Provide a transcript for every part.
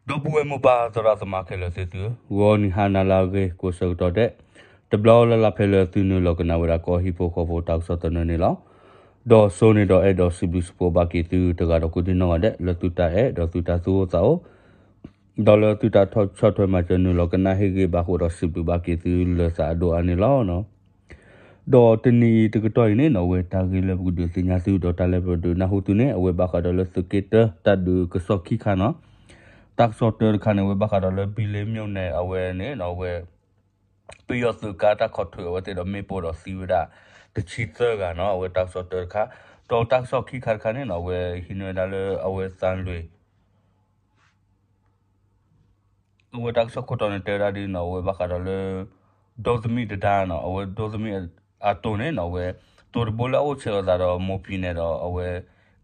ဒီပုၢ်ဝဲၢ်မိၢ်ပၢ်သရၣ်သမါခဲလၢာ်သ့ၣ်သုဧၢ, ဂီၤနံၤဟါနၤလၢအဂ့ၤကိးဆၢကတီၢ်ဒဲး, တဘျီလၢ်လၢ်ဖဲလၢသုနုာ်လီၤကနၣ်ဝဲဒၣ်ကီၢ်ဟံၣ်ဖိဃီဖိတၢ်ကစီၣ်သနၢၣ်န့ၣ်လီၤ. ဒီးစိန့ၣ်ဒီးအဲၣ်ဒိးစံးဘျုးစံးဖှိၣ်ဘၣ်က့ၤသုတဂၤဒီးကိးဒံနီၢ်ဂၤဒဲး လၢသုတၢ်အဲၣ်ဒီးသုတၢ်သူၣ်အိၣ်သးအိၣ် ဒီးလၢသုတၢ်ဆီၣ်ထွဲမၤစၢၤနုာ်လီၤကနၣ်ဟ့ၣ်ဂံၢ်ဘါဃိဒီး စံးဘျုးဘၣ်က့ၤသုလၢသးအဒိၣ်အါန့ၣ်လီၤ. ဒီးတနံၤအံၤတကတီၢ်အံၤန့ၣ်နီၣ် အဝဲတၢ်ဂ့ၢ်လၢပကဒုးသ့ၣ်ညါသုဒီးတၢ်လၢပဒုးနၢ်ဟူသုန့ၣ် အဝဲဘၣ်ဃးဒီးလၢသုးက့တၢတၢ်ဒုးကစီၣ်ခံခါနီၣ်, တၢ်ကစီၣ်တၢတခါန့ၣ် အဝဲဘၣ်ဃးဒီးလၢဘံလ့မျိၣ်န့ၣ် အဝဲန့ၣ်နီၣ် အဝဲ ပယီၤသုးကါတၢ်ခိးထုးအဝဲသ့ၣ်ဒီးမ့ၣ်ပိၢ်ဒီးသံဝဲဒၣ် တဆံသၢဂၤနီၣ်, အဝဲတၢ်ကစီၣ်တၢတခါ, ဒီးတၢ်ကစီၣ်ခံခါတခါန့ၣ်နီၣ် အဝဲဟံးန့ၢ်ဝဲဒၣ်လၢအဝဲသံလွံၢ် အဝဲတၢ်ကစီၣ်ခိၣ်တီန့ၣ်တဲဝဲဒၣ်ဒ်နီၣ် အဝဲဘၣ်ဃးဒီးလၢ ဒိသမံၣ်တဒါနီၣ်, အဝဲဒိသမံၣ်အတိၢ်န့ၣ်နီၣ် အဝဲ တိၢ်တဘိလၢအအိၣ်ဆဲးလိာ်သးဒီးမိၢ်ပံၤနဲၣ်ဒီးအဝဲ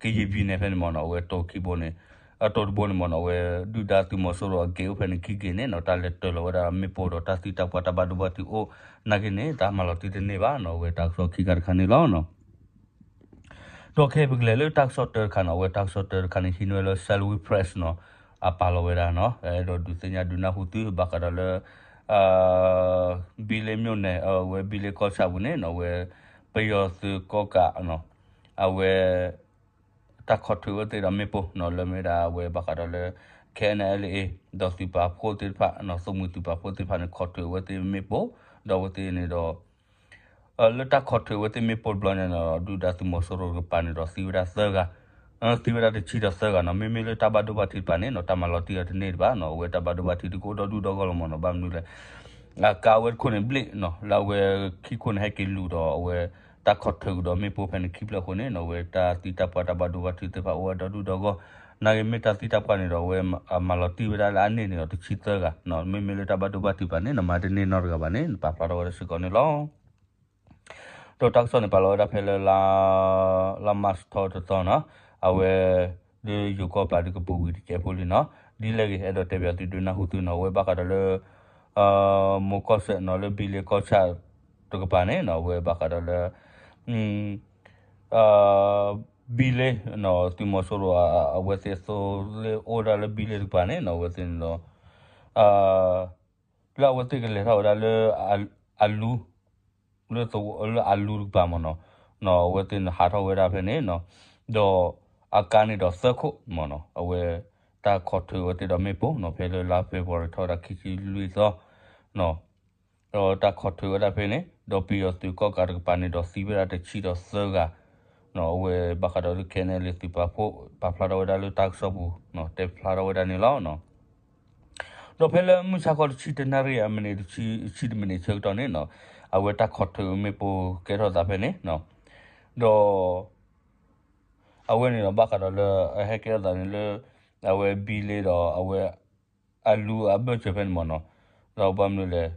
ကယံာ်ပံၤနဲၣ်ဖဲန့ၣ်မ့ၢ်နီၣ်, အဝဲတိၢ်ခံဘိန့ၣ် အတိၢ်တဘိန့ၣ်မ့ၢ်နီၣ် အဝဲဒုၣ်ဒါသုးမီၤစိရိၤအဂ့ၤအိၣ်ဖဲန့ၣ်ခံဂ့ၤန့ၣ်နီၣ် တၢ်လဲၤတၢၤလီၤဝဲဒၣ်မ့ၣ်ပိၢ်ဒီးတၢ်သံတၢ်ပှၢ်တၢ်ဘၣ်ဒိဘၣ်ထံးအိၣ်နာ်က့န့ၣ် တၢ်မၤလီၤတံၢ်တန့ၢ်ဘၣ်နီၣ်, အဝဲတၢ်ကစီၣ်ခံခါတခါန့ၣ်လီၤ. ဒီးခဲအံၤပကလဲၤလၢတၢ်ကစီၣ်တၢတခါနီၣ်, အဝဲတၢ်ကစီၣ်တၢတခါန့ၣ် ဟံးန့ၢ်ဝဲလၢ Salween Press နီၣ်, အပာ်လီၤဝဲဒၣ်နီၣ်, အဲၣ်ဒိးဒုးသ့ၣ်ညါဒုးနၢ်ဟူသုဘၣ်ဃးဒီးလၢ ဘံလ့မျိၣ်န့ၣ် အဝဲဘံလ့ကီၢ်ဆၣ်ပူၤန့ၣ်နီၣ် အဝဲ ပယီၤသုးကီၣ်ကး အဝဲ တၢ်ခိးထုးဝဲသ့ၣ်ဒီးမ့ၣ်ပိၢ်နီၣ် လၢမ့ၢ်ဒၣ်အဝဲဘၣ်ဃးဒီးလၢ KNLA ဒီးသုးပာ်ဖှိၣ်သ့ၣ်တဖၣ်နီၣ်, သုးမုၢ်သုးပာ်ဖှိၣ်သ့ၣ်တဖၣ်န့ၣ် ခိးထုးဝဲသ့ၣ်မ့ၣ်ပိၢ်, ဒီးအဝဲသ့ၣ်န့ၣ်ဒီး လၢတၢ်ခိးထုးဝဲသ့ၣ်မ့ၣ်ပိၢ်တဘျီန့ၣ်နီၣ် ဒုၣ်ဒါသုးမီၤစိရိၤတကပၤန့ၣ်ဒီးသံဝဲဒၣ်သၢဂၤ, သံဝဲဒၣ်တဆံဒီးသၢဂၤနီၣ်, မ့မ့ၢ်လၢတၢ်ဘၣ်ဒိဘၣ်ထံးတကပၤန့ၣ်နီၣ် တၢ်မၤလီၤတံၢ်အီၤတန့ၢ်တဘၣ်နီၣ်, အဝဲတၢ်ဘၣ်ဒိဘၣ်ထံးဒုးကအိၣ်ဒီဒူၣ်ဒီဂီၢ်လီၤမ့ၢ်နီၣ်, ဘၣ်မနုၤလဲၣ် ကါဝဲတခိၣ်န့ၣ်ဘျ့ၣ်နီၣ် လၢအဝဲခံခိၣ်န့ၣ်ဟဲက့ၤလူၤဒီးအဝဲ တၢ်ခိးထုးကဒီးမ့ၣ်ပိၢ်ဖဲန့ၣ်ခံဖျၢၣ်အဃိန့ၣ်နီၣ် အဝဲတၢ်သံတၢ်ပှၢ်တၢ်ဘၣ်ဒိဘၣ်ထံးသ့ၣ်တဖၣ်အိၣ်ဝဲဒီဒူၣ်ဒီဂီၢ်, နာ်က့မ့ၢ်တၢ်သံတၢ်ပှၢ်န့ၣ်ဒီး အဝဲမၤလီၤတံၢ်ဝဲဒၣ်လၢအန့ၣ်န့ၣ်ဒီးတဆံသၢဂၤ, မ့မ့ၢ်လၢတၢ်ဘၣ်ဒိဘၣ်ထံးတကပၤန့ၣ်နီၣ် မၤတန့ၢ်နီတဂၤဘၣ်န့ၣ် ပာ်ဖျါထီၣ်ဝဲဒၣ်စ့ၢ်ကီးန့ၣ်လီၤ. ဒီးတၢ်ကစီၣ်န့ၣ် ပာ်လီၤဝဲဒၣ်ဖဲလၢ လါမၢ်ၡးထီၣ်တသီနီၣ်, အဝဲ လၢယိၤကီၢ်ပၤဒုးကပူၤကွံာ်တစဲးဖိလံနီၣ်, ဒ်လဲၣ်ဂ့ၤ အဲၣ်ဒိးတဲပၠးသုဒုးနၢ်ဟူသုနီၣ် အဝဲဘၣ်ဃးဒီးလၢ မိၢ်ကီၢ်စဲၣ်နီၣ် လၢဘံလ့ကီၢ်ဆၣ်တကပၤန့ၣ်နီၣ် အဝဲဘၣ်ဃးဒီးလၢ ဘံလ့ သုးမီၤစိရိၤ အဝဲသ့ၣ်အသိလ့ၣ်အိၣ်ဒၣ်လၢဘံလ့တကပၤန့ၣ်နီၣ် အဝဲသ့ၣ်န့ၣ်ဒီး လၢအဝဲသ့ၣ်ကလဲၤထီၣ်ဝဲဒၣ်လၢ အလူ လၢအလူတကပၤမ့ၢ်နီၣ်, အဝဲသ့ၣ်န့ၣ်ဟးထီၣ်ဝဲဒၣ်ဖဲန့ၣ်နီၣ်, ဒီးအကါန့ၣ်ဒီးသၢခိၣ်မ့ၢ်နီၣ် အဝဲ တၢ်ခိးထုးဝဲသ့ၣ်ဒီးမ့ၣ်ပိၢ်နီၣ် ဖဲလၢလါ February ထီၣ်ဝဲဒၣ်ခံဆံလွံၢ်သီ ဒီးတၢ်ခိးထုးဝဲဒၣ်ဖဲန့ၣ် ဒီးပယီၤသုးကီၣ်ကးတကပၤန့ၣ်ဒီးသံဝဲဒၣ်တဆံဒီးသၢဂၤ, အဝဲဘၣ်ဃးဒီးလၢ ခဲအံၤန့ၣ် လၢသုးပာ်ဖှိၣ်ပာ်ဖျါထီၣ်ဝဲဒၣ်လၢတၢ်ကစီၣ်ပူၤ တဲဖျါထီၣ်ဝဲဒၣ်န့ၣ်လီၤ. ဒီးဖဲလၢမုၢ်ဆါခီတဆံတနၣ်ရံၣ်အမံးနံးတဆံ ဆံတမံးနံးဆၢကတီၢ်န့ၣ်နီၣ်, အဝဲတၢ်ခိးထုးမ့ၣ်ပိၢ်ကဲထီၣ်သးဖဲန့ၣ်, ဒီး အဝဲန့ၣ်ဒီးဘၣ်ဃးဒီးလၢ အဟဲကဲထီၣ်သးန့ၣ်လၢ အဝဲဘံလ့ဒီးအဝဲ အလူအဘၢၣ်စၢၤဖဲန့ၣ်မ့ၢ်နီၣ်, ဒီးဘၣ်မနုၤလဲၣ်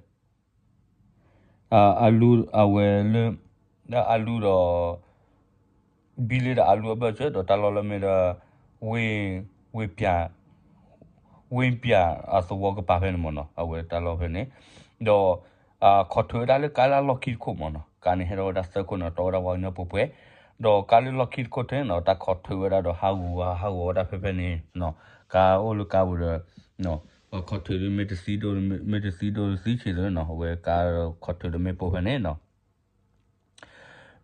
အလူအဝဲလၢ အလူဒီး ဘံလ့ဒီးအလူအဘၢၣ်စၢၤ ဒီးတၢ်လီၢ်လၢမ့ၢ်ဒီး ဝ့ၢ် ဝ့ၢ်ပၠၣ် ဝ့ၢ်ပၠၣ်အသဝီကပၤဖဲန့ၣ်မ့ၢ်နီၣ်, အဝဲတၢ်လီၢ်ဖဲန့ၣ်, ဒီး ခိးထုးဝဲဒၣ်လၢကါလၢအလီၢ်ခံတခိၣ်မ့ၢ်နီၣ်, ကါန့ၣ်ဟဲထီၣ်ဝဲဒၣ်သၢခိၣ်န့ၣ် တီဝဲဒၣ်ပှၤကညီပှဲၤပှဲၤ, ဒီးကါလၢလီၢ်ခံတခိၣ်ထဲန့ၣ်နီၣ် တၢ်ခိးထုးဝဲဒၣ်ဒီးဟးဂူာ်ဟးဂီၤဝဲဒၣ်ဖဲဖဲန့ၣ်, ကါအိၣ်လၢကါပူၤဒီး ခိးထုးမ့ၢ်တသံဒိၣ် မ့ၢ်တသံဒိၣ်သံဆံးသ့နီၣ် အဝဲကါခိးထုးဒီးမ့ၣ်ပိၢ်ဖဲန့ၣ်နီၣ်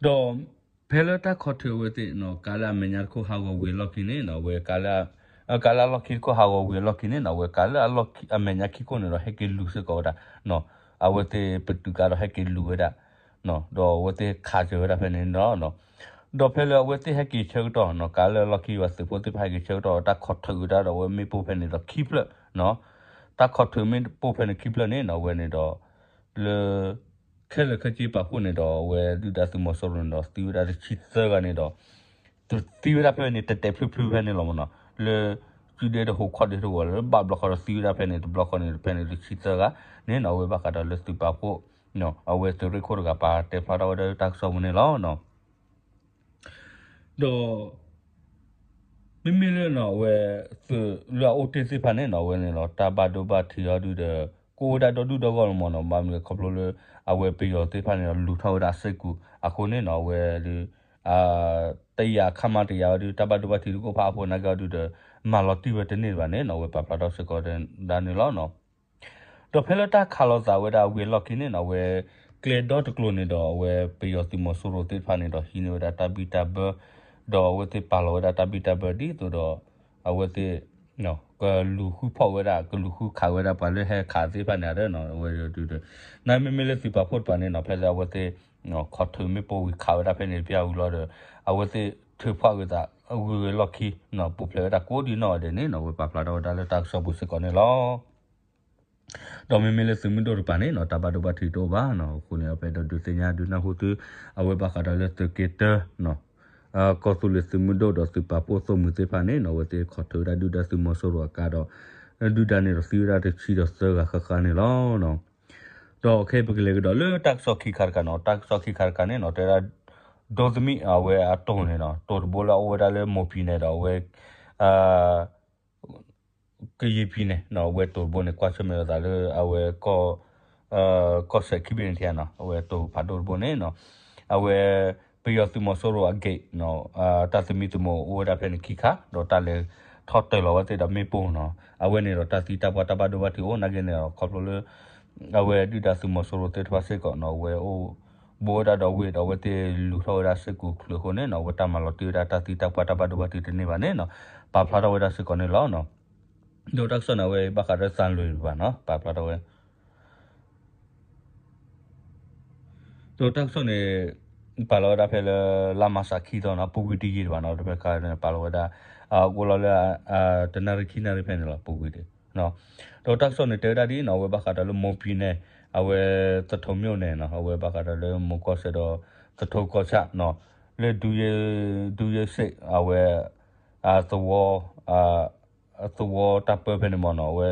ဒီး ဖဲလၢတၢ်ခိးထုးအဝဲသ့ၣ်နီၣ် ကါလၢအမဲာ်ညါတခိၣ်ဟးဂီၤဝံၤအလီၢ်ခံန့ၣ်နီၣ် အဝဲကါလၢ ကါလၢအလီၢ်ခံတခိၣ်ဟးဂီၤဝံၤအလီၢ်ခံန့ၣ်နီၣ် အဝဲကါလၢအလီၢ်ခံအမဲာ်ညါခံခိၣ်န့ၣ်ဒီးဟဲက့ၤလူၤစ့ၢ်ကီးဝဲဒၣ်, အဝဲသ့ၣ်ပတုာ်ကါဒီးဟဲက့ၤလူၤဝဲဒၣ်, ဒီးအဝဲသ့ၣ်ခးစၢၤဝဲဒၣ်ဖဲန့ၣ်နီၣ်, ဒီးဖဲလၢအဝဲသ့ၣ်ဟဲက့ၤဆၢကတီၢ်နီၣ် ကါလၢအလီၢ်ခံယွၤသုးဖိသ့ၣ်တဖၣ်ဟဲက့ၤဆၢကတီၢ် တၢ်ခိးထုးဝဲဒၣ်ဒီးအဝဲမ့ၣ်ပိၢ်ဖဲန့ၣ်ဒီးခံဖျၢၣ်, တၢ်ခိးထုးမ့ၣ်ပိၢ်ဖဲန့ၣ်ခံဖျၢၣ်န့ၣ်နီၣ် အဝဲန့ၣ်ဒီး လၢ ခဲလၢာ်ခဲဆ့ပာ်ဖှိၣ်န့ၣ်ဒီး အဝဲဒုၣ်ဒါသုးမီၤစိရိၤန့ၣ်ဒီး သံဝဲဒၣ်တဆံသၢဂၤန့ၣ်ဒီး သံဝဲဒၣ်ဖဲန့ၣ် တဲာ်တဲာ်ဖျုးဖျုးဖဲန့ၣ်လီၤမ့ၢ်နီၤ, လၢ စုဒ့တဟူးခီၣ်ဒ့တဝီၤလၢ ဘၣ်ဘျီဃီဒီးသံဝဲဒၣ်ဖဲန့ၣ် တဘျီဃီန့ၣ် ဖဲန့ၣ်တဆံသၢဂၤန့ၣ်နီၤ, အဝဲဘၣ်ဃးဒီးလၢသုးပာ်ဖှိၣ် အဝဲသုးရ့ၣ်ခိၣ်တဂၤပာ်တဲဖျါထီၣ်ဝဲဒၣ်လၢတၢ်ကစီၣ်ပူၤန့ၣ်လီၤ. ဒီး မ့မ့ၢ်လၢနီၤ အဝဲ သုးလၢအအိၣ်တ့ၢ်သ့ၣ်တဖၣ်န့ၣ်နီၤ အဝဲန့ၣ်လီၤ တၢ်ဘၣ်ဒိဘၣ်ထံးအီၤဒုဒီး ကအိၣ်ဝဲဒၣ်ဒီဒူၣ်ဒီဂီၢ်လီၤမ့ၢ်နီၤ, ဘၣ်မနုၤလဲၣ်ခီဖျိလၢ အဝဲပယီၤသ့ၣ်တဖၣ်န့ၣ်ဒီး လူၤထီၣ်ဝဲဒၣ်အစ့ၢ်ကီးအဃိန့ၣ်နီၤ အဝဲဒု တယာ်ခါမၤတယာ်ဝဲဒု တၢ်ဘၣ်ဒိဘၣ်ထံးတကအိၣ်ဖးအဖီနာ်က့အီၤဒုဒီး မၤလီၤတံၢ်ဝဲတန့ၢ်ဘၣ်န့ၣ်နီၤ အဝဲပာ်ဖျါထီၣ်စ့ၢ်ကီးဒၣ်န့ၣ်လီၤနီၤ. ဒီးဖဲလၢတၢ်ခးလိာ်သးဝဲဒၣ်ဝံၤအလီၢ်ခံန့ၣ်နီၤ အဝဲ ကျဲဒီတကျိၤန့ၣ်ဒီး အဝဲပယီၤသုးမီၤစိရိၤသ့ၣ်တဖၣ်န့ၣ်ဒီး ဟံးန့ၢ်ဝဲဒၣ်တၢ်ဘံၣ်တၢ်ဘၢ ဒီးအဝဲသ့ၣ်ပာ်လီၤဝဲဒၣ်တၢ်ဘံၣ်တၢ်ဘၢဒ်သိးဒီး အဝဲသ့ၣ် ကလူၤဃုဖီၣ်ဝဲဒၣ် ကလူၤဃုခးဝဲဒၣ်ပှၤလၢဟဲခးသ့ၣ်တဖၣ်န့ၣ်ဒီး အဝဲဒုး နမ့မ့ၢ်လၢသုးပာ်ဖှိၣ်တပၤန့ၣ်နီၤ ဖဲလၢအဝဲသ့ၣ် ခိးထုးမ့ၣ်ပိၢ်ဝံၤခးဝဲဒၣ်ဖဲန့ၣ်တပျၢ်ဝံၤလီၤဒီး အဝဲသ့ၣ်ထုးဖှၣ်က့ၤသး ဂုၤဂ့ၤလီၢ်ခံနီၤ ပူၤဖျဲးဝဲဒၣ်ကိးဒံနီၢ်ဂၤဒဲးန့ၣ်နီၤ အဝဲပာ်ဖျါထီၣ်ဝဲဒၣ်လၢတၢ်ကစီၣ်ပူၤစ့ၢ်ကီးန့ၣ်လီၤ. ဒီးမ့မ့ၢ်လၢသုးမုၢ်ဒိၣ်တပၤန့ၣ်နီၤ တၢ်ဘၣ်ဒိဘၣ်ထံးတအိၣ်ဘၣ်နီၤ အဃိန့ၣ် ပအဲၣ်ဒိးဒုးသ့ၣ်ညါဒုးနၢ်ဟူသု အဝဲဘၣ်ဃးဒီးလၢသုးက့တၢ ကီၢ်သူလ့ၤသုးမုၢ်ဒိၣ်ဒီးသုးပာ်ဖှိၣ်သိၣ်မှံၤသ့ၣ်တဖၣ်န့ၣ်နီၤ အဝဲသ့ၣ်ခိးထုးဝဲဒၣ်ဒုၣ်ဒါသုးမီၤစိရိၤအကါဒီး ဒုၣ်ဒါန့ၣ်ဒီးသံဝဲဒၣ်တဆံဒီးသၢဂၤဃၣ်ဃၣ်န့ၣ်လီၤ. ဒီးခဲအံၤပကလဲၤကဒီးလၢတၢ်ကစီၣ်ခံခါတခါနီၤ တၢ်ကစီၣ်ခံခါတခါန့ၣ်နီၤ တဲဝဲဒၣ် ဒိသမံၣ်အဝဲအတိၢ်န့ၣ်နီၤ တိၢ်တဘိလၢအအိၣ်ဝဲဒၣ်လၢမိၢ်ဖံန့ၣ်ဒီးအဝဲ ကယံၤဖံန့ၣ်နီၤ အဝဲတိၢ်တဘိန့ၣ် ကွၢ်ဆၢၣ်မဲာ်လိာ်သးလၢအဝဲ ကီၢ်စဲၣ်ခံဘ့ၣ်န့ၣ်ထံၣ်နီၤ အဝဲတိၢ်ဖးဒိၣ်တဘိန့ၣ်နီၤ အဝဲ ပယီၤသုးမီၤစိရိၤအဂ့ၢ်နီၤ တၢ်သမံသမိးအိၣ်ဝဲဒၣ်ဖဲန့ၣ်ခံခါ ဒီးတၢ်လဲၤထီၣ်တၢၤလီၤဝဲသ့ၣ်ဒီးမ့ၣ်ပိၢ်နီၤ အဝဲန့ၣ်ဒီးတၢ်သံတၢ်ပှၢ်တၢ်ဘၣ်ဒိဘၣ်ထံးအိၣ်နာ်က့န့ၣ်ဒီး ခီဖျိလၢ အဝဲဒုၣ်ဒါသုးမီၤစိရိၤသ့ၣ်တဖၣ်စ့ၢ်ကီးနီၤ အဝဲအိၣ် ဘူးဝဲဒၣ်ဒီးဝ့ၢ်ဒီးအဝဲသ့ၣ်လူၤထီၣ်ဝဲဒၣ်စ့ၢ်ကီးချုးအဃိန့ၣ်နီၤ အဝဲတၢ်မၤလီၤတံၢ်ဝဲဒၣ်တၢ်သံတၢ်ပှၢ်တၢ်ဘၣ်ဒိဘၣ်ထံးတန့ၢ်ဘၣ်န့ၣ်နီၤ ပာ်ဖျါထီၣ်ဝဲဒၣ်စ့ၢ်ကီးန့ၣ်လီၤ. ဒီးတၢ်ကစီၣ်န့ၣ် အဝဲဘၣ်ဃးဒီးသံလွံၢ်တပၤနီၤ ပာ်ဖျါထီၣ်ဝဲ ဒီးတၢ်ကစီၣ်န့ၣ် ပာ်လီၤဝဲဒၣ်ဖဲလၢ လါမၢ်ၡးခံသီနီၤ ပူၤကွံာ်တယံာ်တဘၣ်နီၤ တဖဲခါန့ၣ် ပာ်လီၤဝဲဒၣ် အိၣ်လီၤလၢ တနၣ်ရံၣ်ခံနၣ်ရံၣ်ဖဲန့ၣ်လီၤ ပူၤကွံာ်တယံာ် ဒီးတၢ်ကစီၣ်န့ၣ် တဲဝဲဒၣ်ဒ်နီၤ အဝဲဘၣ်ဃးဒီးလၢမိၢ်ဖံန့ၣ် အဝဲ သထိးမၠိၣ်န့ၣ်နီၤ အဝဲဘၣ်ဃးဒီးလၢမိၢ်ကီၢ်စဲၣ်ဒီး သထိးကီၢ်ဆၣ်နီၤ လၢ ဒုးယဲၢ်စ့ၣ် အဝဲ သဝီ သဝီတၢ်ပၢဖဲန့ၣ်မ့ၢ်နီၤ အဝဲ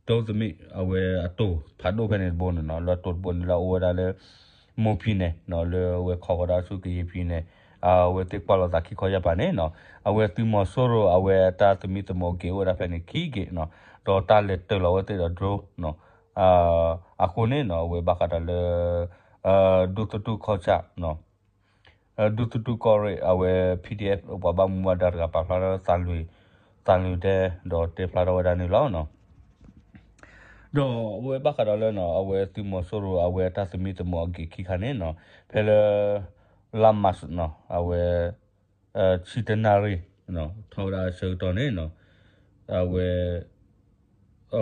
ဒိသမံၣ် အဝဲအတိၢ်ဖးဒိၣ်ဖဲန့ၣ်တဘိန့ၣ်နီၤ လၢအတိၢ်တဘိန့ၣ်လၢအအိၣ်ဝဲဒၣ်လၢ မိၢ်ဖံန့ၣ်နီၤ လၢအဝဲခီဃီၤဒၣ်ဆူကယံၤဖံန့ၣ် အဝဲသ့ၣ်ကွၢ်လိာ်သးခံခီယၢ်ပၤန့ၣ်နီၤ အဝဲသုးမီၤစိရိၤအဝဲအတၢ်သမံသမိးအဂ့ၢ်အိၣ်ဝဲဒၣ်ဖဲန့ၣ်ခံဂ့ၢ်နီၤ ဒီးတၢ်လဲၤတၢၤလီၤဝဲသ့ၣ်ဒီး drone နီၤ အဃိန့ၣ်နီၤ အဝဲဘၣ်ဃးဒီးလၢ ဒူသထူၣ်ကီၢ်ဆၣ် ဒူသထူၣ်ကီၢ်ရ့ၣ် အဝဲ PDF ပှၤဘၣ်မူဘၣ်ဒါတဂၤပာ်ဖျါထီၣ် သးလွံၢ်တဲ ဒီးတဲဖျါထီၣ်ဝဲဒၣ်န့ၣ်လီၤ. ဒီးအဝဲဘၣ်ဃးဒီးလၢနီၤ အဝဲသုးမီၤစိရိၤအဝဲအတၢ်သမံသမိးအဂ့ၢ်ခံခါန့ၣ်နီၤ ဖဲလၢ လါမၢ်ၡးနီၤ အဝဲ ဆံတနၣ်ရံၣ် ထီၣ်ဝဲဒၣ်ဆၢကတီၢ်န့ၣ်နီၤ အဝဲ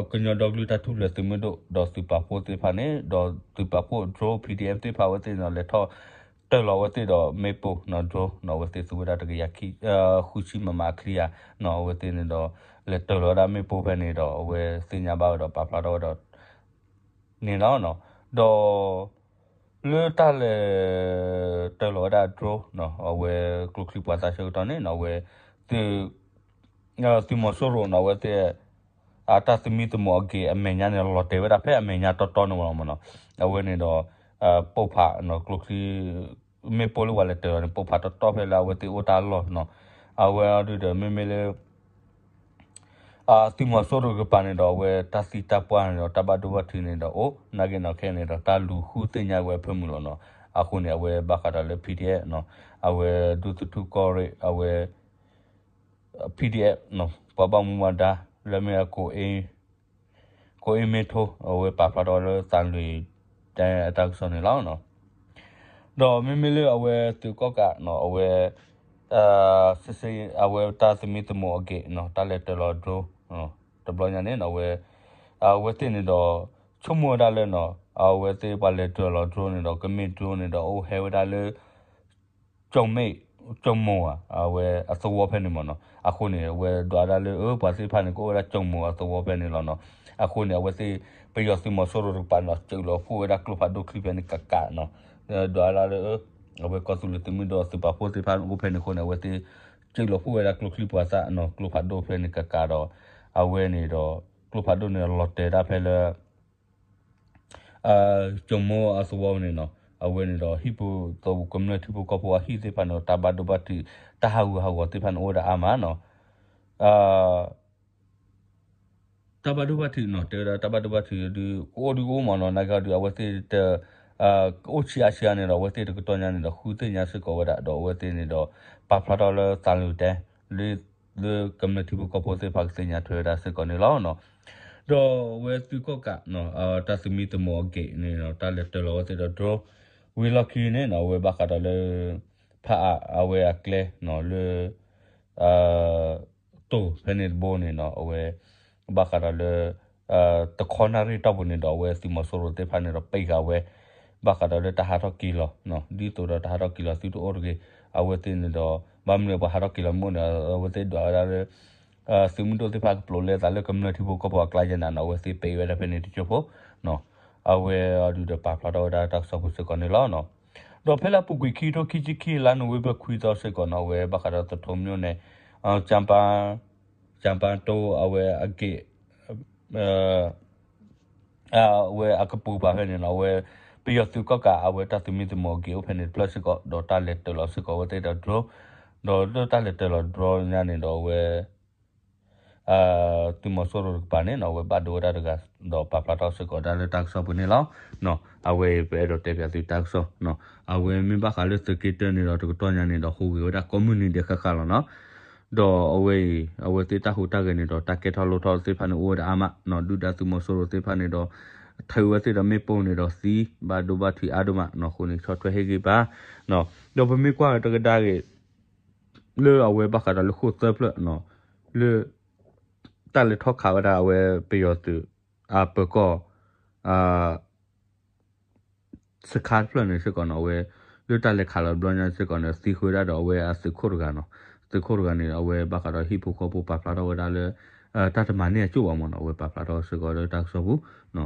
ကညီဒီကလုာ်တၢ်ထူၣ်ဖျဲးသုးမုၢ်ဒိၣ် ဒီးသုးပာ်ဖှိၣ်သ့ၣ်တဖၣ်န့ၣ် ဒီးသုးပာ်ဖှိၣ် drone PDF သ့ၣ်တဖၣ်အဝဲသ့ၣ်န့ၣ် လဲၤထီၣ်တၢၤလီၤအဝဲသ့ၣ်ဒီးမ့ၣ်ပိၢ်နီၤ drone နီၤ အဝဲသ့ၣ်သူဝဲဒၣ်တကယၤ ဃုဆံ မမ အချံယၤနီၤ အဝဲသ့ၣ်န့ၣ်ဒီး လဲၤတၢၤလီၤဝဲဒၣ်မ့ၣ်ပိၢ်ဖဲန့ၣ်ဒီး အဝဲသ့ၣ်ညါဘၣ်ဝဲဒီးပာ်ဖျါထီၣ်ဝဲဒီး န့ၣ်လီၤ. ဒီး လၢတၢ်လဲၤတၢၤလီၤဝဲဒၣ် drone နီၤ အဝဲကျိချံပှၤသၣ်ဆၢကတီၢ်န့ၣ်နီၤ အဝဲ သုး သုးမီၤစိရိၤနီၤ အဝဲသ့ၣ် အတၢ်သမံသမိးအဂ့ၢ်အမဲာ်ညါန့ၣ် လီၤတဲာ်ဝဲဒၣ်ဖဲအမဲာ်ညါတီတီန့ၣ်မ့ၢ်နီၤ အဝဲန့ၣ်ဒီး ပိၢ်ဖးနီၤ ကျိချံ မ့ၣ်ပိၢ်လၢပှၤလဲၤတၢၤလီၤန့ၣ် ပိၢ်ဖးတီတီဖဲလၢအဝဲသ့ၣ်အိၣ်တၢ်လီၢ်နီၤ အဝဲအီၤဒုဒီး မ့မ့ၢ်လၢ သုးမီၤစိရိၤတကပၤန့ၣ်ဒီး အဝဲတၢ်သံတၢ်ပှၢ်န့ၣ်ဒီး တၢ်ဘၣ်ဒိဘၣ်ထံးန့ၣ်ဒီး အိၣ်နာ်က့နီၤ ခဲအံၤန့ၣ်ဒီး တၢ်လူၤဃုသ့ၣ်ညါဝဲအဖၢမုၢ်လီၤနီၤ. အဃိန့ၣ် အဝဲဘၣ်ဃးဒီးလၢ PDF နီၤ အဝဲဒူသထူၣ်ကီၢ်ရ့ၣ် အဝဲ PDF နီၤ ပှၤဘၣ်မူဘၣ်ဒါ လၢမ့ၢ်အ ကိးအ့မ့ထိ အဝဲပာ်ဖျါထီၣ်လၢသးလွံၢ်တဲအတၢ်ကစီၣ်န့ၣ်လီၤ. ဒီးမ့မ့ၢ်လၢအဝဲသုးကီၣ်ကးနီၤ အဝဲ အဝဲတၢ်သမံသမိးအဂ့ၢ်နီၤ တၢ်လဲၤတၢၤလီၤ drone တဘျီညါန့ၣ်နီၤ အဝဲ အဝဲသ့ၣ်န့ၣ်ဒီး ဆိကမိၣ်ဝဲဒၣ်လၢနီၤ အဝဲသ့ၣ်ပှၤလဲၤတၢၤလီၤ drone န့ၣ်ဒီး ကမ့ၢ် drone န့ၣ်ဒီး အိၣ်ဟဲဝဲဒၣ်လၢ ကၠီၣ်မ့ၣ် ကၠီၣ်မိၢ်ဧါ အဝဲအသဝီဖဲန့ၣ်မ့ၢ်နီၤ. အဃိန့ၣ် အဝဲဒွးဒၣ်လၢ အၢ ပှၤသ့ၣ်တဖၣ်န့ၣ် ကအိၣ်ဝဲဒၣ်ကၠီၣ်မိၢ်အသဝီဖဲန့ၣ်လီၤနီၤ. အဃိန့ၣ် အဝဲသ့ၣ် ပယီၤသုးမီၤစိရိၤတကပၤန့ၣ် စၢးလီၤဖှိၣ်ဝဲဒၣ်ကျိဖးဒိၣ်ချံဖဲန့ၣ်ကးကးနီၤ. ဒွးဒၣ်လၢ အဝဲကီၢ်သူလ့ၤသုးမုၢ်ဒိၣ်သုးပာ်ဖှိၣ်သ့ၣ်တဖၣ်အိၣ်ဖဲန့ၣ်အဃိန့ၣ် အဝဲသ့ၣ် စၢးလီၤဖှိၣ်ဝဲဒၣ်ကျိချံပှၤသၣ်နီၤ ကျိဖးဒိၣ်ဖဲန့ၣ်ကးကးဒီး အဝဲန့ၣ်ဒီး ကျိဖးဒိၣ်န့ၣ်လီၤတဲာ်ဒၣ်ဖဲလၢ ကၠီၣ်မိၢ်အသဝီန့ၣ်နီၤ. အဝဲန့ၣ်ဒီး ဟံၣ်ပူၤသဝီကမျၢၢ်ထံဖိကီၢ်ဖိအဟံၣ်သ့ၣ်တဖၣ်န့ၣ်ဒီး တၢ်ဘၣ်ဒိဘၣ်ထံး တၢ်ဟးဂူာ်ဟးဂီၤသ့ၣ်တဖၣ်န့ၣ် အိၣ်ဝဲဒၣ်အါမးနီၤ. တၢ်ဘၣ်ဒိဘၣ်ထံးနီၤ တဲဝဲဒၣ်တၢ်ဘၣ်ဒိဘၣ်ထံးဒုး ကအိၣ်ဒုးကအိၣ်မးနီၤ နာ်က့ဒုး အဝဲသ့ၣ်တ အိၣ်ဆံးအါဆံးအါန့ၣ်ဒီး အဝဲသ့ၣ်တကတီၢ်ညါန့ၣ်ဒီး ဃုသ့ၣ်ညါစ့ၢ်ကီးဝဲဒၣ် ဒီးအဝဲသ့ၣ်န့ၣ်ဒီး ပာ်ဖျါထီၣ်လၢသးလွံၢ်တဲ လၢကမျၢၢ်ထံဖိကီၢ်ဖိသ့ၣ်တဖၣ်ကသ့ၣ်ညါထွဲဝဲဒၣ်စ့ၢ်ကီးန့ၣ်လီၤ. ဒီးအဝဲသုးကီၣ်ကး တၢ်သုးမံသမိးအဂ့ၢ်န့ၣ် တၢ်လဲၤတၢၤလီၤဝဲသ့ၣ်ဒီး drone ဝံၤလီၢ်ခံန့ၣ် အဝဲဘၣ်ဃးဒီးလၢ ဖးအါအဝဲအကျဲ လၢ တိၢ်ဖဲန့ၣ်တဘိန့ၣ် အဝဲ ဘၣ်ဃးဒီးလၢ တခီနၣ်ရံၣ်တီၢ်ပူၤန့ၣ်ဒီး အဝဲသုးမီၤစိရိၤသ့ၣ်တဖၣ်န့ၣ်ဒီး ပံးဃာ်ဝဲ ဘၣ်ဃးဒီးလၢတၢ်ဟးထီၣ်က့ၤလီၤ ဒ်သိးဒီးတၢ်ဟးထီၣ်က့ၤလီၤသုတအိၣ်တဂ့ၤ အဝဲသ့ၣ်န့ၣ်ဒီး ဘၣ်မနုၤပှၤဟးထီၣ်က့ၤလီၤမ့ၢ်န့ၣ် အဝဲသ့ၣ်ဒွးဝဲဒၣ်လၢ သုးမုၢ်ဒိၣ်သ့ၣ်တဖၣ်ကပျိးလဲသးလၢကမျၢၢ်ထံဖိကီၢ်ဖိအကျါယဲၢ်နၤန့ၣ် အဝဲသ့ၣ်ပံးဝဲဒၣ်ဖဲန့ၣ်တကၠိဖိ အဝဲအီၤဒုးဒီးပာ်ဖျါထီၣ်ဝဲဒၣ်တၢ်ကစီၣ်ပူၤစ့ၢ်ကီးန့ၣ်လီၤ. ဒီးဖဲလၢအပူၤကွံာ်ခံကထိခံဆံခံလါနိၣ်ဝ့ဘၢၣ်ခွံသီစ့ၢ်ကီးန့ၣ် အဝဲဘၣ်ဃးဒီးသထူမိန့ၣ် ကၠၣ်ပၣ် ကၠၣ်ပၣ်တိၢ်အဝဲအဂ့ၢ် အဝဲအကပူၤပာ်ဖဲန့ၣ်လီၤ အဝဲ ပယီၤသုးကီၣ်ကးအဝဲတၢ်သုးမံသမိးအဂ့ၢ်အိၣ်ဖဲန့ၣ်တဖျၢၣ်စ့ၢ်ကီး ဒီးတၢ်လဲၤတၢၤလီၤစ့ၢ်ကီးအဝဲသ့ၣ်ဒီး drone ဒီးလၢတၢ်လဲၤတၢၤလီၤ drone ညါန့ၣ်ဒီးအဝဲ သုးမီၤစိရိၤတကပၤန့ၣ် အဝဲဘၣ်ဒိဝဲဒၣ်တဂၤ ဒီးပာ်ဖျါထီၣ်စ့ၢ်ကီးဒၣ်လၢတၢ်ကစီၣ်ပူၤန့ၣ်လီၤ. အဝဲပအဲၣ်ဒိးတဲပၠးသုတၢ်ကစီၣ် အဝဲမ့ၢ်ဘၣ်ဃးလၢသုးက့တၢန့ၣ်ဒီးတကတီၢ်ညါန့ၣ်ဒီးဟူးဂဲၤဝဲဒၣ်ကိးမုၢ်နံၤဒဲးဃၣ်ဃၣ်လီၤနီၤ ဒီးအဝဲအံၤ အဝဲသ့ၣ်တၢ်ဟူးတၢ်ဂဲၤန့ၣ်ဒီးတၢ်ကဲထီၣ်လိၣ်ထီၣ်သ့ၣ်တဖၣ်န့ၣ်အိၣ်ဝဲဒၣ်အါမးနီၤ ဒုၣ်ဒါသုးမီၤစိရိၤသ့ၣ်တဖၣ်န့ၣ်ဒီး ထုးဝဲသ့ၣ်ဒီးမ့ၣ်ပိၢ်န့ၣ်ဒီးသံ ဘၣ်ဒိဘၣ်ထံးအါဒိၣ်မးနီၤ အဃိန့ၣ်ဆီၣ်ထွဲဟ့ၣ်ဂံၢ်ဘါ ဒီးပမ့ၢ်ကွၢ်တကဒါက့ၤ လၢအဝဲဘၣ်ဃးဒီးလၢဃိၣ်သၢဖျၢၣ်နီၤ လၢ တၢ်လဲၤထီၣ်ခးဝဲဒၣ်အဝဲပယီၤသုး အပၢၤကီၢ် စခါတဖျၢၣ်န့ၣ်စ့ၢ်ကီးနီၤ အဝဲ လၢတၢ်လဲၤခးလီၤတဘျီညါစ့ၢ်ကီးန့ၣ် သံဃုာ်ဝဲဒၣ်ဒီးအဝဲအသုးခိၣ်တဂၤနီၤ သုးခိၣ်တဂၤန့ၣ် အဝဲဘၣ်ဃးဒီးဟံၣ်ဖိဃီဖိပာ်ဖျါထီၣ်ဝဲဒၣ်လၢ တၢ်တမၤန့ၢ်အကၠိၣ်ဘၣ်မ့ၢ်နီၤ အဝဲပာ်ဖျါထီၣ်စ့ၢ်ကီးလၢတၢ်ကစီၣ်ပူၤ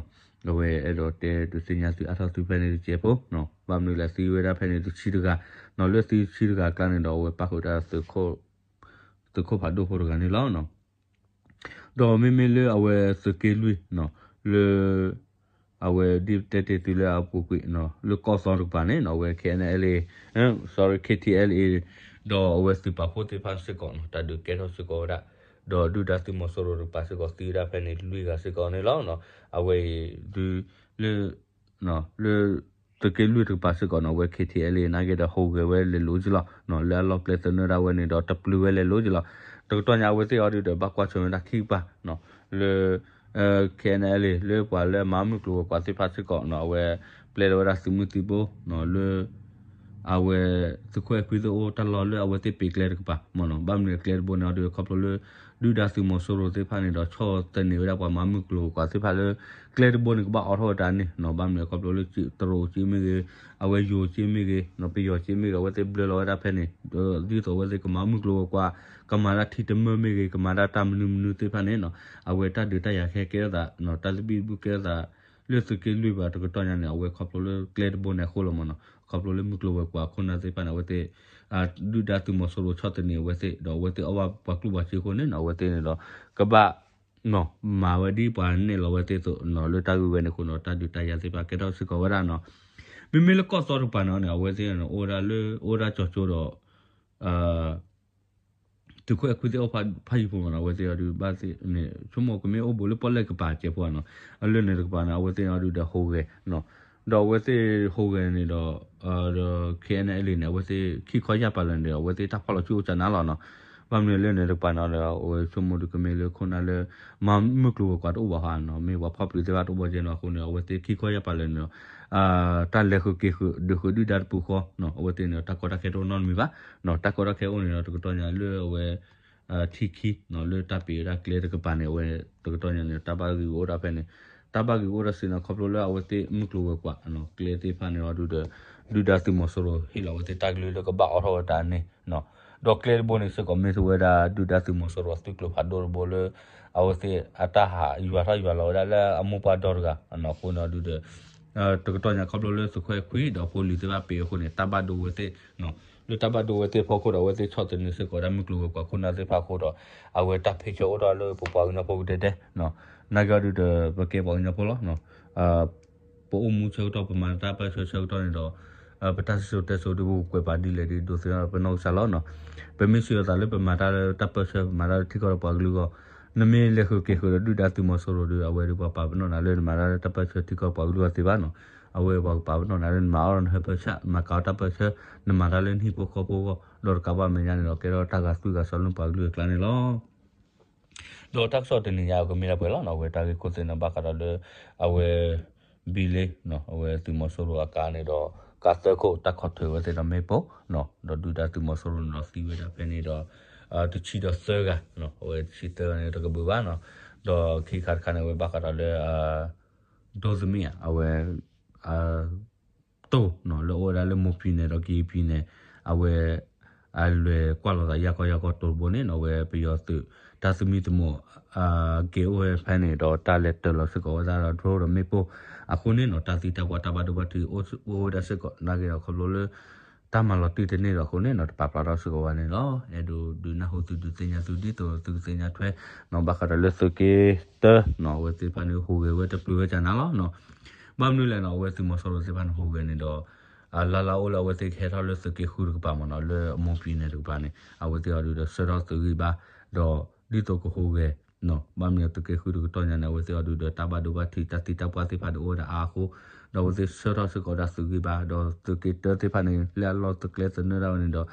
အဝဲအဲၣ်ဒိးတဲဒုးသ့ၣ်ညါသုအါထီၣ်သုဖဲန့ၣ်တစဲးဖိ ဘၣ်မနုၤလဲၣ်သံဝဲဒၣ်ဖဲန့ၣ်တဆံတဂၤ နီၤလၢသံတဆံတဂၤအကျါန့ၣ်ဒီး အဝဲပၣ်ဃုာ်ဝဲဒၣ် သုးခိၣ်ဖးဒိၣ်ဖိတဂၤန့ၣ်လီၤ. ဒီးမ့မ့ၢ်လၢအဝဲသုးက့လွံၢ်နီၤ လၢ အဝဲဒ်တဲတ့ၢ်သုလၢအပူၤကွံာ်နီၤ လၢကီၢ်သီတကပၤန့ၣ်နီၤ အဝဲ K N L A sorry K T L A ဒီးအဝဲသုးပာ်ဖှိၣ်သ့ၣ်တဖၣ်စ့ၢ်ကီးနီၤ တၢ်ဒုးကဲထီၣ်စ့ၢ်ကီးဝဲဒၣ် ဒီးဒုၣ်ဒါသုးမီၤစိရိၤတကပၤစ့ၢ်ကီး သံဝဲဒၣ်ဖဲန့ၣ်လွံၢ်ဂၤစ့ၢ်ကီးန့ၣ်လီၤ. အဝဲအံၤဒုး လၢ လၢ သုးက့လွံၢ်တကပၤစ့ၢ်ကီးနီၤ အဝဲ K T L A နာ်က့ဒီးဟူးဂဲၤဝဲလဲၤလိၤက့ၤလီၤ. လၢအလီၢ်ကျဲသနၢၣ်ဒၣ်ဝဲန့ၣ်ဒီး တပျုာ်ဝဲလဲၤလိၤက့ၤလီၤ. တကတီၢ်ညါအဝဲသ့ၣ်အီၤဒုးဒီး ဘၣ်ကွၢ်ဆၢၣ်မဲာ်တၢ်ခံကပၤ လၢ K N L A လၢပှၤလၢအမၤမုၢ်ကျိၤဝဲၤကွာ်သ့ၣ်တဖၣ်စ့ၢ်ကီးနီၤ အဝဲ ပျဲလီၤဝဲဒၣ်သုးမုၢ်သံဘိ လၢ အဝဲ သုးခိၣ်အဲၣ်ခွံသ့ၣ်အိၣ်တၢ်လီၢ်လၢအဝဲသ့ၣ်ပံးကျဲတကပၤမ့ၢ်နီၤ ဘၣ်မနုၤကျဲတဘိန့ၣ်အီၤဒုး ခီဖျိလၢ ဒုၣ်ဒါသုးမီၤစိရိၤသ့ၣ်တဖၣ်န့ၣ်ဒီး ဆီၣ်သနံးဝဲဒၣ်ပှၤမၤမုၢ်ကျိၤဝဲၤကွာ်သ့ၣ်တဖၣ်လၢ ကျဲတဘိန့ၣ် ကဘၣ်အိးထီၣ်ဝဲတၢ်န့ၣ်နီၤ ဘၣ်မနုၤခီဖျိလၢတရူးက့မ့ၢ်ဂ့ၤ အဝဲယိၤက့မ့ၢ်ဂ့ၤ ပယီၤက့မ့ၢ်ဂ့ၤ အဝဲသ့ၣ်ဘျၢလီၤဝဲဒၣ်ဖဲန့ၣ် ဒ်သိးအဝဲသ့ၣ်ကမၤမုၢ်ကျိၤဝဲၤကွာ် ကမၤတၢ်ထံတမၢၢ်မ့ၢ်ဂ့ၤ ကမၤတၢ်တၢ်မနုၤမနုၤသ့ၣ်တဖၣ်န့ၣ်နီၤ အဝဲတၢ်ဒုးတၢ်ယၤခဲကဲထီၣ်သး တၢ်သဘံၣ်သဘုၣ်ကဲထီၣ်သး လၢသုးက့လွံၢ်ဘၣ်တကတီၢ်ညါန့ၣ် အဝဲခီဖျိလၢကျဲတဘိန့ၣ်အဃိလီၤမ့ၢ်နီၤ ခီဖျိလၢမုၢ်ကျိၤဝဲၤကွာ်အခိၣ်နၢ်သ့ၣ်တဖၣ်န့ၣ် အဝဲသ့ၣ် ဒုၣ်ဒါသုးမီၤစိရိၤဆီၣ်သနံးအဝဲသ့ၣ် ဒီးအဝဲသ့ၣ်အီၣ်ဘၣ်ပှၤကျိၣ်ပှၤစ့အဃိန့ၣ်နီၤ အဝဲသ့ၣ်န့ၣ်ဒီး ကဘၣ် မၤဝဲဒ်ပှၤနဲၣ်လီၤဝဲသ့ၣ်အသိးနီၤ လၢတၢ်ဂ့ၢ်ဝဲန့ၣ်အဃိနီၤ တၢ်ဒုးတၢ်ယၤသ့ၣ်တဖၣ်ကဲထီၣ်စ့ၢ်ကီးဝဲဒၣ်နီၤ မ့မ့ၢ်လၢကီၢ်သီတကပၤန့ၣ် အဝဲသ့ၣ်န့ၣ် အိၣ်ဝဲဒၣ်လၢ အိၣ်ဝဲဒၣ်ကၠီၤကၠိဒီး သုးခိၣ်အဲၣ်ခွံသ့ၣ်အိၣ်ဖးယံၤဖိမ့ၢ်နီၤ အဝဲသ့ၣ်အီၤဒုးဘၣ်သ့ၣ်န့ၣ် ဆိကမိၣ်ကမ့ၢ်အိၣ်ဘူးလၢပီၣ်လဲၣ်ကပၤစဲးဖိဧါနီၤ အလၢန့ၣ်တကပၤန့ၣ် အဝဲသ့ၣ်အီၤဒုးဒီးဟူးဂဲၤနီၤ ဒီးအဝဲသ့ၣ်ဟူးဂဲၤန့ၣ်ဒီး ဒီး K N L A န့ၣ် အဝဲသ့ၣ်ခံခီယၢ်ပၤလၢာ်န့ၣ်ဒီး အဝဲသ့ၣ်တၢ်ဖီၣ်လီၤစုအိၣ်ကနၤလီၤနီၤ ဘၣ်မနုၤလၢန့ၣ်တကပၤန့ၣ်ဒီး အဝဲဆိကမိၣ်ဒုးကမ့ၢ်လၢခိၣ်နၢ်လၢ မၤမုၢ်ကျိၤဝဲၤကွာ်တအိၣ်ဘၣ်ဧါနီၤ မ့ၢ်ပှၤဖီၣ်ပျံၤသ့ၣ်တဖၣ်တအိၣ်ဘၣ်ကဲနီၤအဃိန့ၣ် အဝဲသ့ၣ်ခံခီယၢ်ပၤလၢာ်န့ၣ်ဒီး တၢ်လဲၤဃုာ်က့ၤဃုာ် ဒုးဃုာ်ဒုၣ်ဒါတပူၤဃီနီၤ အဝဲသ့ၣ်န့ၣ် တၢ်ကီတၢ်ခဲတအိၣ်နီတမံၤဘၣ်နီၤ တၢ်ကီတၢ်ခဲအိၣ်န့ၣ်ဒီး တကတီၢ်ညါလၢအဝဲ ထံခံနီၤ လၢတၢ်ပံးဝဲဒၣ်ကျဲတကပၤန့ၣ် အဝဲတကတီၢ်ညါန့ၣ် တၢ်ဘၣ်ဂ့ၢ်အိၣ်ဒၣ်ဖဲန့ၣ် တၢ်ဘၣ်ဂ့ၢ်အိၣ်ဒၣ်စ့ၢ်နီၤ ခီဖျိလၢအဝဲသ့ၣ်မုၢ်ကျိၤဝဲၤကွာ်နီၤ ကျဲသ့ၣ်တဖၣ်န့ၣ်အီၤဒုးဒီး ဒုၣ်ဒါသုးမီၤစိရိၤဟ့ၣ်လီၤအဝဲသ့ၣ်တၢ်ကလုၢ်လၢကဘၣ်အိးထီၣ်ဝဲတၢ်န့ၣ်နီၤ ဒီးကျဲတဘိန့ၣ်စ့ၢ်ကီးမ့ၢ်ဝဲဒၣ်ဒုၣ်ဒါသုးမီၤစိရိၤအသုးကျိၤဖးဒိၣ်တဘိလၢ အဝဲသ့ၣ်အတၢ်ဟးယွၤထီၣ်ယွၤလီၤဝဲဒၣ်လၢအမိၢ်ပှၢ်ဒီတဂၤအဃိန့ၣ်ဒုးဒီး တကတီၢ်ညါခီဖျိလၢသုးခိၣ်အဲၣ်ခွံဒီးဖိလံၤသ့ၣ်တဖၣ်ပံးအဃိန့ၣ် တၢ်ဘၣ်ဒိဝဲသ့ၣ် လၢတၢ်ဘၣ်ဒိဝဲသ့ၣ်အဖီခိၣ်ဒီး အဝဲသ့ၣ်ဆီၣ်သနံးစ့ၢ်ကီးဝဲဒၣ်မုၢ်ကျိၤဝဲၤကွာ်ခိၣ်နၢ်သ့ၣ်တဖၣ်အဃိဒီး အဝဲတၢ်ဖ့ၣ်ဆၢအိၣ်ထီၣ်လၢပပှၤကညီဖိကဒဲကဒဲ နာ်က့အီၤဒုးဒီး ပကဲပှၤကညီဖိလီၤ ပအိၣ်မူဆၢကတီၢ် ပမၤတၢ်ပၢၢ်ဆၢဆၢကတီၢ်န့ၣ်ဒီး ပတၢ်စံၣ်စိၤတဲစိၤဒုး ပကကွဲးပာ်ဒ်လဲၣ်ဒ်ဒိးသ့ၣ်နီၣ်ပနီၢ်ကစၢ်လီၤနီၤ. ပမ့ၢ်စံးအသးလၢပမၤတၢ်လၢတၢ်ပၢၢ်ဆၢ ပမၤတၢ်လၢထံကီၢ်ဒီးပှၤကလုာ်အဂီၢ်, နမ့ၢ်လဲၤဃုာ်က့ၤဃုာ်ဒီးဒုၣ်ဒါသုးမီၤစိရိၤဒီး အဝဲဒုးပှၤပာ်ပနီၣ်နၤလၢနမၤတၢ်လၢတၢ်ပၢၢ်ဆၢထံကီၢ်ပှၤကလုာ်အဂီၢ်သ့ဘၣ်နီၤ. အဝဲပှၤကပာ်ပနီၣ်နၤလၢနမၤအီၣ်နဟၢဖၢဆၣ် နမၤကးအီၣ်တၢ်ပၢဆှၢ နမၤတၢ်လၢနဟံၣ်ဖိဃီဖိအဂီၢ် ဒီးတကးဘၣ်မဲာ်ညါန့ၣ်ဒီး ကဲထီၣ်တၢ်ဂာ်သွံၣ်ဂာ်စီလၢပှၤကလုာ်အကျါန့ၣ်လီၤ. ဒီးတၢ်ကစီၣ်တနံၤညါအကမ့ၢ်ဒၣ်ပှဲၤလီၤနီၤ အဝဲတၢ်ဂ့ၢ်ခိၣ်သ့ၣ်နီၤ ဘၣ်ဃးဒီးလၢ အဝဲ ဘံလ့ အဝဲသုးမီၤစိရိၤအကါန့ၣ်ဒီး ကါသၢခိၣ်တၢ်ခိးထွဲဝဲသ့ၣ်ဒီးမ့ၣ်ပိၢ် ဒီးဒုၣ်ဒါသုးမီၤစိရိၤန့ၣ်ဒီးသံဝဲဒၣ်ဖဲန့ၣ်ဒီး တဆံဒီးသၢဂၤ အဝဲတဆံသၢဂၤန့ၣ်တကဘုးဘၣ်နီၤ ဒီးခံခါတခါန့ၣ် အဝဲဘၣ်ဃးဒီးလၢ ဒိသမံၣ်ဧါ အဝဲ တိၢ်နီၤ လၢအိၣ်ဝဲဒၣ်လၢမိၢ်ပံၤန့ၣ်ဒီးကယံၤပံၤန့ၣ် အဝဲ အလွဲၢ်ကွၢ်လိာ်သးယၢ်ကီၢ်ယၢ်ကီၢ်တိၢ်တဘိန့ၣ်နီၤ အဝဲပယီၤသုး တၢ်သမံသမိး က့ၤအိၣ်ဝဲဖဲန့ၣ်ဒီးတၢ်လဲၤတၢၤလီၤစ့ၢ်ကီးဝဲဒၣ်ဒီး drone ဒီးမ့ၣ်ပိၢ်အဃိန့ၣ်နီၤ တၢ်သံတၢ်ပှၢ်တၢ်ဘၣ်ဒိဘၣ်ထံးအိၣ်ဝဲဒၣ်စ့ၢ်ကီး နာ်က့ဒီးခီဖျိလၢ တၢ်မၤလီၤတံၢ်တန့ၢ်ဒီးအဃိန့ၣ်နီၤ တပာ်ဖျါထီၣ်စ့ၢ်ကီးဝဲန့ၣ်လီၤ. အဲၣ်ဒိးဒုးနၢ်ဟူသုဒုးသ့ၣ်ညါသုဒ်သိးသုကသ့ၣ်ညါထွဲနီၤ ဘၣ်ဃးဒီးလၢသုးက့တၢနီၤ အဝဲသ့ၣ်တဖၣ်န့ၣ် ဟူးဂဲၤဝဲတပျုာ်ဝဲကနၤလီၤနီၤ ဘၣ်မနုၤလဲၣ်နီၤ အဝဲသုးမီၤစိရိၤသ့ၣ်တဖၣ်န့ၣ် ဟူးဂဲၤန့ၣ်ဒီး လါလါအိၣ်လၢအဝဲသ့ၣ်ကဟဲထီၣ်လၢသုးက့ဃုတကပၤမ့ၢ်နီၤ လၢအမိၢ်ပံၤန့ၣ်တကပၤန့ၣ် အဝဲသ့ၣ်အီၤဒုးဒီးဆှၢထီၣ်သုးဂံၢ်ဘါ ဒီးဒ်သိးကဟူးဂဲၤ ဘၣ်မနုၤသုးက့ဃုတကတီၢ်ညါန့ၣ် အဝဲသ့ၣ်အီၤဒုးဒီးတၢ်ဘၣ်ဒိဘၣ်ထံးတၢ်သံတၢ်ပှၢ်သ့ၣ်တဖၣ်န့ၣ် အိၣ်ဝဲဒၣ်အါအဃိ ဒီးအဝဲသ့ၣ်ဆှၢထီၣ်စ့ၢ်ကီးဒၣ်သုးဂံၢ်ဘါ ဒီးသုးက့တၢသ့ၣ်တဖၣ်န့ၣ် လၢအလီၢ်သုးကျဲသနၢၣ်ဒၣ်ဝဲန့ၣ်ဒီး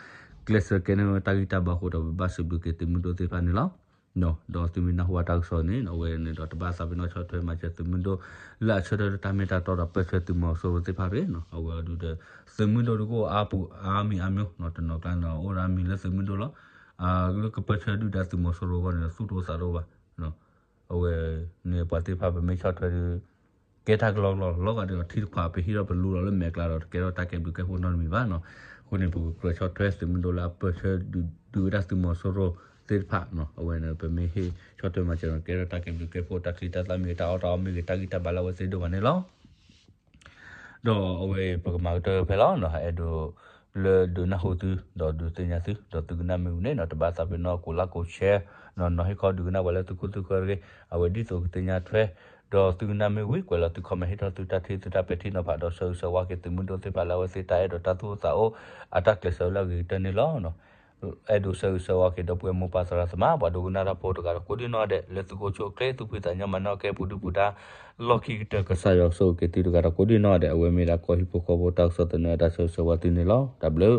ကျဲးစၢးကဲန့ၢ်ဝဲတၢ်ဂံၢ်တၢ်ဘါအဃိဒီး ပဘၣ်စံးဘျုးက့ၤသုးမုၢ်ဒိၣ်သ့ၣ်တဖၣ်န့ၣ်လီၤ. ဒီးသုမ့ၢ်နၢ်ဟူဘၣ်တၢ်ကစီၣ်န့ၣ် အဝဲန့ၣ်ဒီးတဘၣ်သးပ့ၤနီၣ်ဆီၣ်ထွဲမၤစၢၤသုးမုၢ်ဒိၣ် လၢအဆၢထၢၣ်တၢ်မ့ၢ်တၢ်တီဒီးပၢၢ်ဆၢသုးမီၤစိရိၤသ့ၣ်တဖၣ်တဂ့ၤနီၤ အဝဲအီၤဒုးဒီး သုးမုၢ်ဒိၣ်တကအိၣ်အါပူၤအါမံၤအါမျိၣ်နီၤ တနီၤကျါန့ၣ် အိၣ်ဒၣ်မံၤလၢသုးမုၢ်ဒိၣ်လီၤ လၢကပၢၢ်ဆၢဒုၣ်ဒါသုးမီၤစိရိၤအဂီၢ်န့ၣ် သူၣ်တအိၣ်သးတအိၣ်ဘၣ် အဝဲန့ၣ်ပှၤသ့ၣ်တဖၣ်ပမ့ၢ်ဆီၣ်ထွဲဒီး ကဲတၢ်ကလီကလီလီၤ လီၤဂာ်ဒ်ဒီးထံတခွး ပဟံးထီၣ်ပလူလီၤလၢမဲာ်ကျါဒီး တကဲထီၣ်တၢ်ကဲဘျုးကဲဖှိၣ်နီတမံၤဘၣ်နီၤ. အဃိန့ၣ် ပကကြၢးဆီၣ်ထွဲသုးမုၢ်ဒိၣ်လၢအပၢၢ်ဆၢဒုးဝဲဒၣ်သုးမီၤစိရိၤသ့ၣ်တဖၣ်နီၤ အဝဲန့ၣ် ပမ့ၢ်ဟ့ၣ်ဆီၣ်ထွဲမၤစၢၤဒီး ကဲထီၣ်တၢ်ကဲဘျုးကဲဖှိၣ် တၢ်ချံတၢ်သၣ်မ့ၢ်ဂ့ၤ တၢ်အီၣ်တၢ်အီမ့ၢ်ဂ့ၤ တၢ်ဂံၢ်တၢ်ဘါလၢအဝဲသ့ၣ်ဒိၣ်မးန့ၣ်လီၤ. ဒီးအဝဲပကမၤကတၢၢ်ဖဲလီၤနီၤ အဲၣ်ဒိး လၢဒုးနၢ်ဟူသု ဒီးဒုးသ့ၣ်ညါသု ဒီးသုကနၣ်မ့ၢ်ဝံၤန့ၣ်နီၤ တဘၣ်သးပ့ၤနီၣ်ကိးlikeကိးshare နီၤ နီၤဟ့ၣ်ခီဒုးကနၣ်ပှၤလၢသုခိၣ်သုဃၢၤတဂ့ၤ အဝဲဒ်သိးကသ့ၣ်ညါထွဲ ဒီးသုကနၣ်မ့ၢ်ဝံၤ ကွဲးလီၤသုcomment ဟ့ၣ်ထီၣ်သုတၢ်ထံၣ်သုတၢ်ပဲာ်ထံနီၤဖး ဒီးဆၢဂ့ၤဆၢဝါက့ၤသုးမုၢ်ဒိၣ်သ့ၣ်တဖၣ်လၢအဝဲသ့ၣ်တၢ်အဲၣ်ဒိးတၢ်သူၣ်အိၣ်သးအိၣ် အတၢ်ကျဲးစၢးလၢအဂ့ၤကတၢၢ်န့ၣ်လီၤ. အဲၣ်ဒိးဆၢဂ့ၤဆၢဝါက့ၤဒီပုၢ်ဝဲၢ်မိၢ်ပၢ်သရၣ်သမါ ပှၤဒိကနၣ်တၢ်ဖိတဂၤဒီးကိးဒံနီၢ်ဒဲး လၢသုကအိၣ်ဆူၣ်အိၣ်ချ့ သူၣ်ဖှံသးညီ မၤနၢၤကဲပူၤဒုပူၤဒါ လီၢ်ခံကတၢၢ် ကစၢ်ယွၤကဆိၣ်ဂ့ၤက့ၤသုတဂၤဒီးကိးဒံနီၢ်ဒဲး အဝဲမ့ၢ်ဒၣ်ကီၢ်ဟံၣ်ဖိဃီဖိတၢ်ကစီၣ်သနၢၣ် တၢ်ဆၢဂ့ၤဆၢဝါသုန့ၣ်လီၤ. တၢ်ဘျုး